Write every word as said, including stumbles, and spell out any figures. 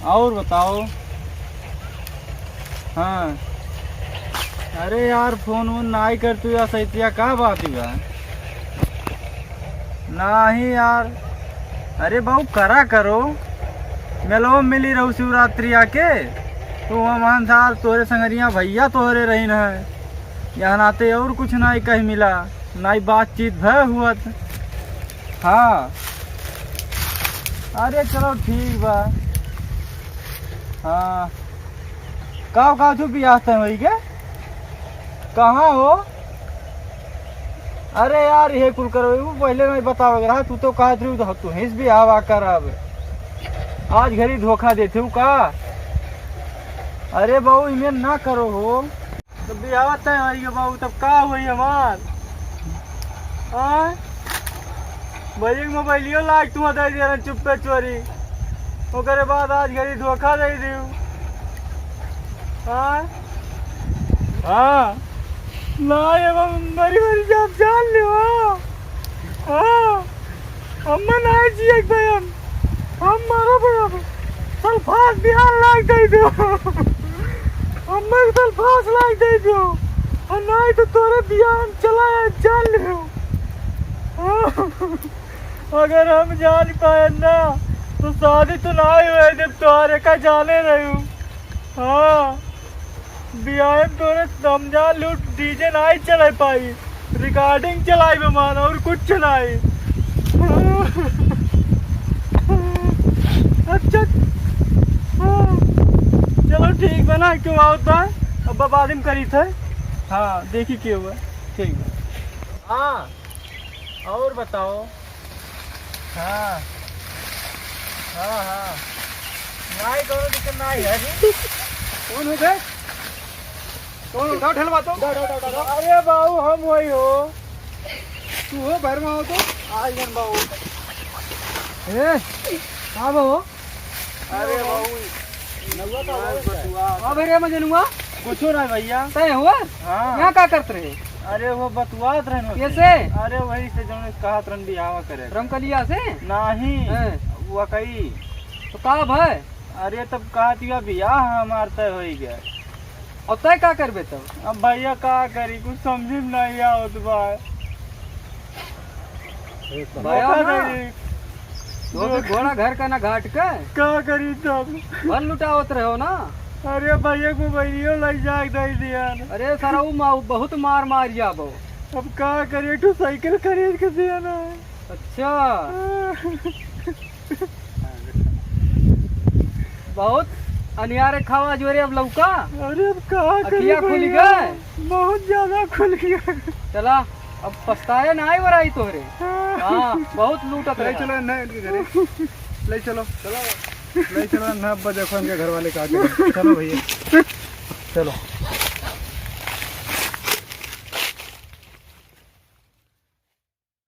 और बताओ। हाँ। अरे यार, फोन वोन नाई करतू या सैतिया, का बात बा? नाही यार। अरे बाबू, करा करो, मेलवा मिली रहू शिवरात्रि आके। तू हम सार तोहरे संगरिया भैया तोहरे रहीन है। यहाँ नाते और कुछ नाई कहीं मिला, नाई बातचीत भय हुआ था। हाँ। अरे चलो ठीक बा। हाँ। का, का तू बियाह तय होई के? कहाँ हो? अरे यार, ये कुल करो, वो पहले नहीं बतावे रहा, तू तो कहत रही, तू हिस बियाह करब। आज घरी धोखा देते हो का? अरे बाबू, इमें ना करो हो। तो बियाह तय होई गयो बाबू, तब का होई हमार? आय? भैया के मोबाइलियो लाग तू दे दे रहे चुप्पे चोरी। ओकरे बाद आज घरी धोखा दे दियो। हाँ? हाँ। ना, ये बाबू, मरी मरी जाब जान ले, हाँ। हाँ। अम्मा ना जिए भाई हम। हम मारो भाई हम। सल्फास बिहान लाग दे दो। अम्मा के सल्फास लाग दे दो। और ना ही तो तोरे बिहान चला है, जान ले। अगर हम जान पाए ना, तो शादी तो ना ही हुए जब तोहरे का जाने रही हूँ। हाँ। बियाहे में तोरे समझा लूट, डीजे नाई चलाई पाई, रिकॉर्डिंग चलाई बे मान, और कुछ नाई। अच्छा, हाँ। चलो ठीक बा ना, क्यों आवत बा, अब बाद में करी थे। हाँ, देखी के हुआ, ठीक बा। हाँ, और बताओ। हाँ। हाँ, हाँ। नाई कौनो दिक्कत नाई है। कौन हो बे? कौन? उठाओ, ठेलवा तो। उठाओ, उठाओ, उठाओ, उठाओ। अरे बाबू, हम वही हो। तू हो, बाहर में आओ तो। आ गए बाबू। ए, का बाबू? अरे बाबू, नौवा का बाबू? बतुआ। का भरे मजनुआ? कुछो ना भैया। तय हुआ? हाँ। यहाँ का करत रहे? अरे वो बतुआत रहन ओसे। कैसे? अरे वही से जौन कहत रहन बियाह करे। रमकलिया से? नाही। हैं। वो कही। तो का भय? अरे तब कहत हुआ बियाह हमार तय होई गया। और तय का करबे तब? अब भैया का करी, कुछ समझ में नहीं आवत बा। भैया धोखा ना। दे दी। वो भी घोड़ा घर का ना घाट का। का करी तब? भल लुटावत रहो ना। अरे भैया को बहनियों लग जाए दे दिया। अरे सारा वो मा-, बहुत मार मार जाबो। अब का करी, एक ठो साइकिल खरीद के दिया ना। अच्छा। बहुत अनियारे खावा जोरे अब लौका। अरे अब का करी अखिया खुल भैया? गए। बहुत ज्यादा खुल गया। चला, अब पछताए ना आए वराई तोहरे। हाँ। हाँ, बहुत लूटत ले रहे। चलो ना इनके घरे। ले चलो। चलो। ले चलो ना, अब देखो इनके घर वाले का करें। चलो भैया। चलो।